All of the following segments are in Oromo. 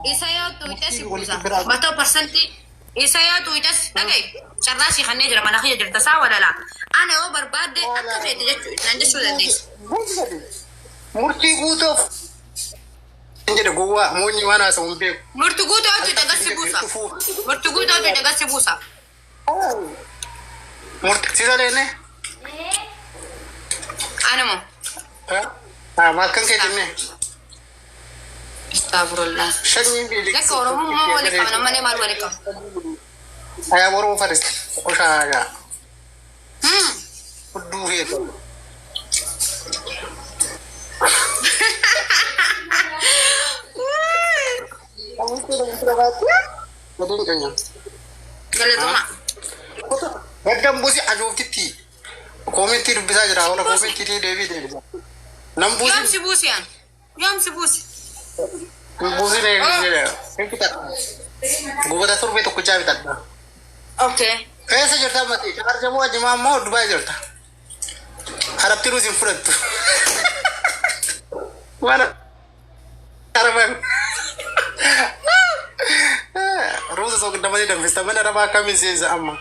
Isa yoo tuqxe si Murtii buusa. walitti biraa Matoo parsantii isa yoo tuqxes dhaga'i. Carraa si kannee jira mana kiyya jirta saa walalaa. Ana yoo barbaadde akka feete jechuu naan jechuu dandeessa. Murtii guutuuf hin jedhe gowwaa moonyi waan haasa'u hin beeku. Murti guutuu yoo tuqxe gassi buusa. Murti guutuu yoo tuqxe gassi buusa. Murtii si saleenne? Ana moo? Maal kan kee jenne? Astaghfirullah. Shanyiin biilik. Lakka Oromummaa wali qabna malee maal wali qabna? Ayaa Oromoo faris. Qoshaayaa. Hmm. Hudduu feetu. Galatoomaa. Gaddan buusi ajooftitti. Koomentii dubbisaa jira. Hola koomentiitii deebii deebisa. Nam Yoom buusin. si buusi an? Yoom si buusi? Buusin eegisee. Gubata torbee tokkichaa bitadha. Okay. Eessa jirta ammatti? Arjamoo ajimaa immoo Dubaay jirta. Arabtiin hin fudhattu. Mana araban. Ruuza soqidda malee danfista. Mana arabaa akkamiin seensa amma?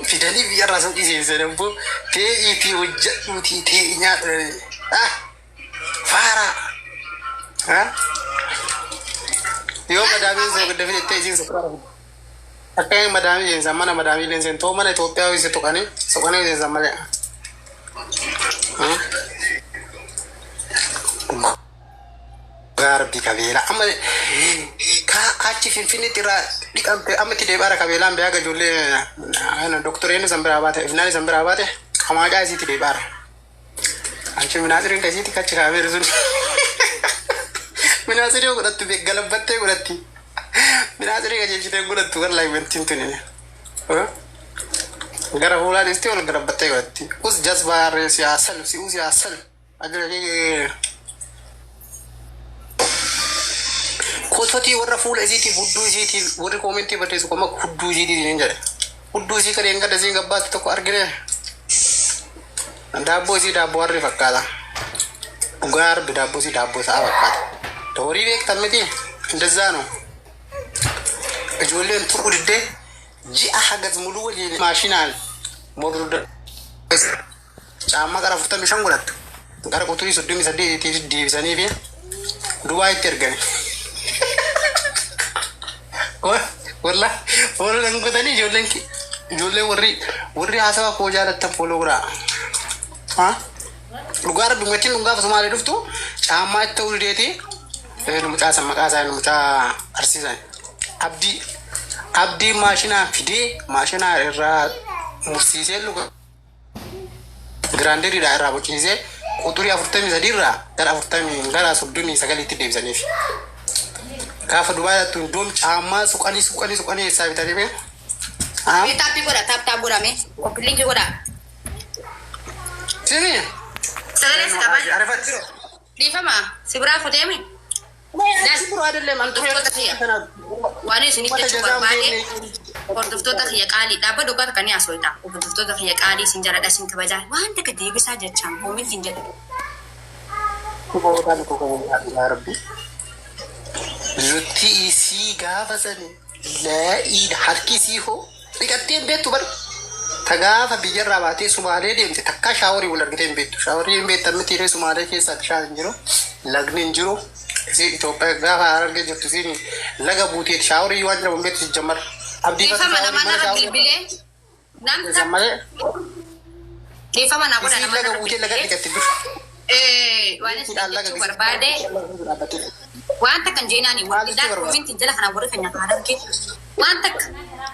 Fidanii biyyarraa soqii seensa danfuu. Tee'iitii hojjedhuutii tee'i nyaadhu. Ah! Faara! Yoo madaamiin soqidda fidattee isiin soqidda. Akka inni madaamii seensan mana madaamii illee seentu mana Itoophiyaa ho'ise tuqanii soqanii seensan malee. Gaarbi kabeelaa amma ka achi Finfinneetti irraa dhiqamte amma itti deebi'aara kabeelaan biyaa ijoollee doktoreen san biraa baate ifnaan san biraa baate hamaaqaa isiitti deebi'aara. Achi minaasiriin kasiitti kachi kaameeru sun. Minaasirii godhattu galabbattee godhatti. Minaasirii qajeelchitee godhattu gara laayimentiin tuni. Gara fuulaa dhiistee ol galabbattee godhatti. Us jazbaa siyaasal si'uu siyaasal. Ajira Kototii warra fuula isiitiif hudduu isiitiif warri koomentii barreessu qoma hudduu isiitiif hin jedhe. Hudduu isii kan hin gadda isiin gabbaatti tokko argine. Daabboo isii daabboo harri fakkaata. Dhugaa arbi daabboo isii daabboo sa'a fakkaata. Horii beektan miti እንደዛ ነው። Ijoolleen turuu diddee ji'a hagas muluu waliin maashinaan mordu caammaa gara 45 godhattu. Gara quturii 38 deebisanii fi Dubaay itti ergani. Walla fooloo kan godhanii ijoolleen ijoolleen warri warri haasawa koo jaalattan fooloo godhaa. Haa? Dhugaa rabbi matiin dhugaa Sumaalee dhuftu caammaa itti ta'uu dideeti. Mucaa san maqaa isaa mucaa arsiisan. Abdii Abdii maashinaa fidee maashinaa irraa mursiisee luka giraanderiidhaa irraa bocciisee quxurii 43 irraa gara 40 gara 39tti deebisaniif. Gaafa Dubaay dhaqxu iddoon caammaa suqanii suqanii suqanii eessaa bitanii bee? Mee taappii godha taap taap godha mee. Copy link godha. Simi! Sagalee si qabaa jira. Arifatti. Dhiifama si biraa kuteemi. Hordoftoota kiyya. Waan isinitti jechuu barbaade hordoftoota kiyya qaalii dhaabba dhugaa takka ni haasofta. Hordoftoota kiyya qaalii isin jaaladha isin kabajaa. Waan takka deebisaa jechaan koomentiin jedhu. Lutti isii gaafa sani laa'iidha harki isii hoo dhiqattee hin beektu bar. Ta gaafa biyyarraa baatee Sumaalee deemte takkaa shaaworii wal argitee hin beektu. Shaaworii hin beektan miti irree Sumaalee keessaa bishaan hin jiru. Lagni hin jiru. Isiin Itoophiyaa gaafa Harargee jirtu isiin laga buuteeti shaaworii waan jedhamu hin beektu jijjammar. Abdii Dhiifama shaaworii namaan mana irra shaaworii bilbilee. Namta keessan malee dhiifama naa godha isiin namaan laga irra buutee laga bilbilee. dhiqatti dur. Waan isin Hidhaan laga jechuu barbaade dhaabbattee. waan takka hin jeenaani Maal warri jechuu dhaan barbaade? koomentiin jala kanaan warri keenya kan Harargee waan takka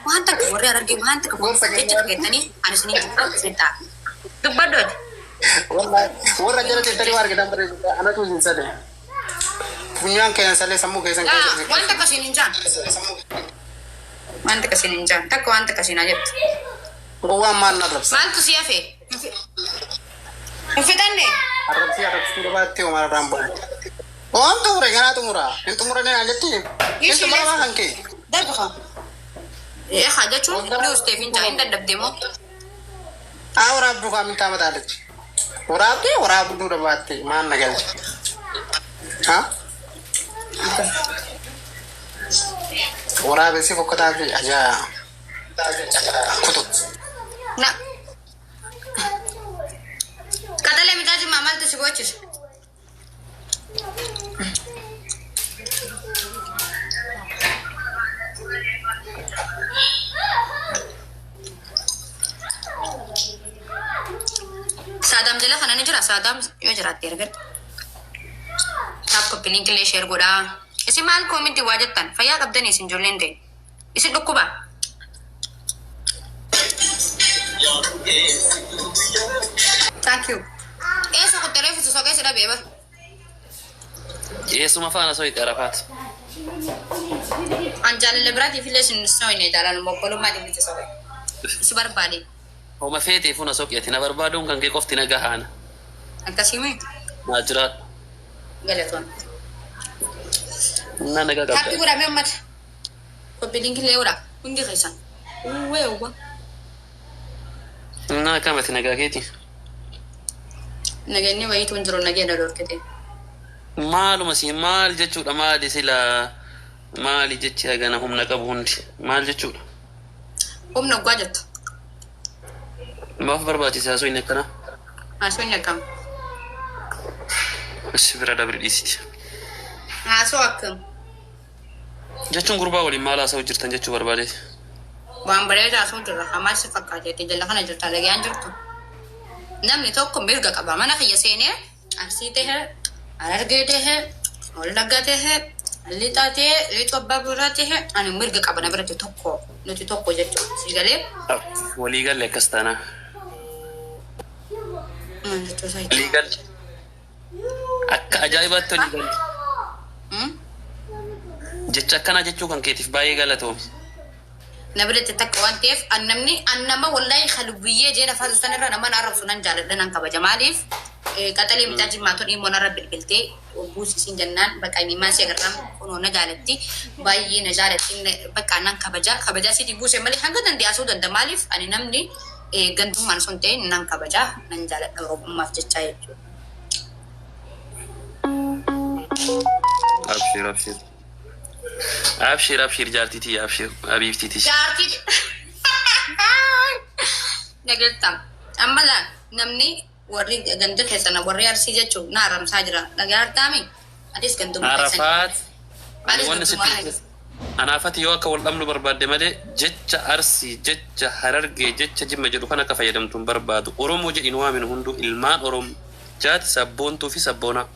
waan takka warri Harargee waan takka Gorsa jecha kennaa. kenntanii ani isiniin jibbaa isin ta'a. Dubbadhu ati. Warra jala teessanii waa argitan barreessu anatu isin sade. Funyaan keessan salee sammuu keessan Yaa keessa. waan takka isin hin jaan. Waan takka isin hin jaan. Takka waan takka isin haa jettu. Gowwaan maal na arrabsa? Maaltu si hafe? Hin fixanne? Arrabsii arrabsii dhabaattee homaa irraan bu'an. Waan xumure ganaa xumura. Hin xumuranii naan jetti. Hin xumuramaa kan kee. Darbu haa. Ee haa jechuun ni usteef hin jaa hin dadhabde moo? Haa waraabduu kaa mintaa mataalechi. Waraabdee waraabduu dhabaattee maal na galche? Haa? Waraabessi fokkataa fi ajaa kutu. Na. Qaxalee mucaa jimmaa maaltu si boochise? Saadaam jala kana ni jira. Saadaam yoo jiraatte ergadhu. Taap copy link illee share godhaa. Isin maal comment waa jettan? Fayyaa qabdanii isin ijoolleen ta'e. Isin dhukkuba. Thank you. Eessa kutte reefu si soqee si dhabee bar. Eessuma faana soyite Arafaat. An jaalala biraatiif illee isin soyne jaalaluma obbolummaatiif itti soqe. Si barbaade. Homa feeteefuu na soqi ati na barbaaduun kan kee qofti na gahaana. Akkasii mee? Naa jiraadhu. Galatoon. Innaa nagaa qabda. Happy godhaa mee ummata. Copy link illee godhaa. Hundi keessan. Uwwee uwwa. Innaa akkam ati nagaa keeti? Nageenyi wayiitu hin jiru nageenya dhorkite. Maaluma si maal jechuudha maali sila maali jechi hagana humna qabu hundi maal jechuudha? Humna oggaa jettu. Maaf barbaachise haasofni akkanaa? Haasofni akkam? Ishi bira dabri dhiisiti. Haasoo akkam? Jechuun gurbaa waliin maal haasa'u jirtan jechuu barbaadeeti. Waan bareedaa haasa'u jirra. Hamaa si fakkaateetti jala kana jirta dhagayaan jirtu. Namni tokko mirga qaba. Mana kiyya seenee Arsii tahe, Harargee tahe, Wallagga tahe, Lixaa tahe, Lixa Abbaa Booraa tahe ani mirga qaba na biratti tokko nuti tokko jechuudha. Si galee? Walii galle akkas taanaa. Maal jechuu isaa Walii galle. Akka ajaa'ibaatti walii galle. Jecha akkanaa jechuu kan keetiif baay'ee galatoomi. Na biratti takka waan ta'eef an namni an nama wallahi ka lubbiyyee jee na faarsu sanirra nama na arrabsu nan jaaladha nan kabaja maaliif qaxalee mucaa jimmaa tun immoo narra bilbiltee buusi siin jennaan bakka imimmaan si agarraan kunoo na jaalatti baay'ee na jaalatti bakka nan kabaja kabajaa sitii buuse malee hanga danda'e asuu danda'a maaliif ani namni gandummaan sun ta'e nan kabaja nan jaaladha oromummaaf jechaa jechuudha. Abshir abshir. Abshir abshir jaartii tiyya abshir abiibtii tiyya. Jaartii dhageettam. Amma laa namni warri ganda keessan warri arsii jechuun na haramsaa jira. Dhagaa hartaami? Atis ganduma keessan. Arafaat ani Atis wanni ganduma sitti keessan. anaafati yoo akka wal dhabnu barbaadde malee jecha arsii jecha harargee jecha jimma jedhu kan akka fayyadamtu hin barbaadu. Oromoo jedhin waaminu hunduu ilmaan Oromoo jaati sabboontuu fi sabboonaa.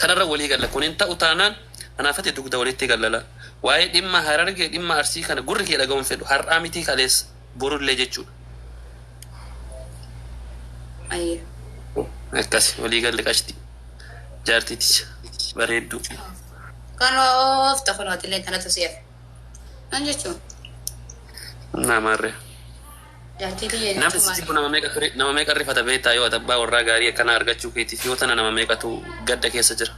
Kanarra walii galla. Kun hin ta'u taanaan anaafati dugda walitti gallala. Waa'ee dhimma Harargee dhimma Arsii kana gurri kee dhaga'uu hin fedhu. Har'aa mitii kaleessa borullee jechuudha. Ayyee. Akkasi walii galle qashti. Jaartii tiyya bareedduu. Kan oofta kun atillee tanatu si hafe. Nan jechuun. Namarree. Jaartii tiyya Namni jechuun si maali? jibbu nama meeqa ture nama meeqa rifata beektaa yoo ati abbaa warraa gaarii akkanaa argachuu keetiif yoo tana nama meeqatu gadda keessa jira.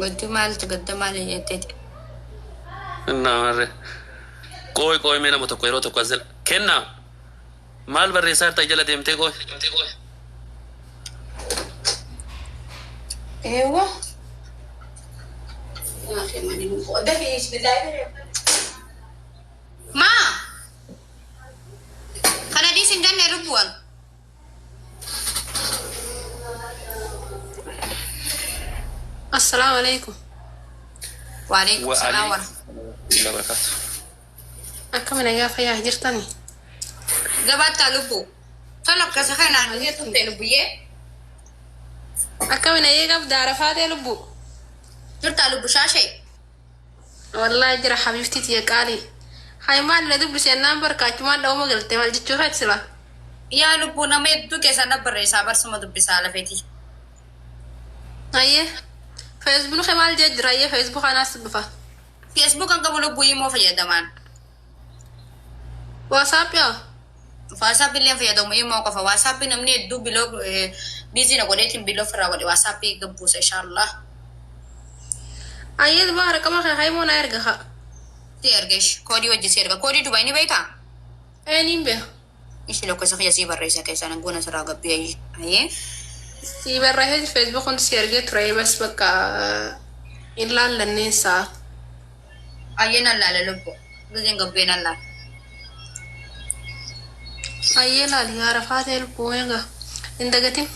Gaddi maaltu gadda maali jetteeti. Namarree. Qooy qooy mee nama tokko yeroo tokko as jala kennaa maal barreessaa jirta jala deemtee qooy. Eewwa. Maa kana dhiis hin jenne lubbuwan. Assalaamu alaikum. Waalaikum Wa salaam wa alaikum barakaatu. Akkam nagaa fayyaa jirtani? Gabaattaa lubbuu. Tola akkasa kanaan jettu ta'e lubbuyyee. Akkam nagaa qabda Arafaatee lubbuu? Jirtaa lubbu shaashee. Wallaahi jira habiibtii tiyya qaalii. Hay maal na dubbisi ennaan barkaachumaan dha'uma galte maal jechuu feeti sila? Yaa lubbuu nama hedduu keessaa na barreessaa barsuma dubbisaa lafeeti. Hayyee. Feesbuuk kee maal jee jira hayyee feesbuuk anaas dhufa. Facebook kan qabu lubbuu immoo fayyadamaan. WhatsApp yaa? WhatsApp illee fayyadamu immoo qofa. WhatsApp namni hedduu biloo biizii na godheetiin biloo ofirraa godhe WhatsApp gabbuusa inshallah. Hayyee duba raqama kee haymoo na erga haa. Si ergeesh koodii wajji si erga. Koodii Dubaay ni beektaa? Ee niin beeka. Ishi lakkoofsa kiyya sii barreessa keessaa nan goona sirraa gabbii ayyee. Sii barreessee Facebook hundi si ergee ture bas bakka Hin laallanneen sa'a. Ayyee nan laala lubbu. Gizeen gabbee nan laala. Ayyee laali haara faatee lubbuu eega. Hin dagatin.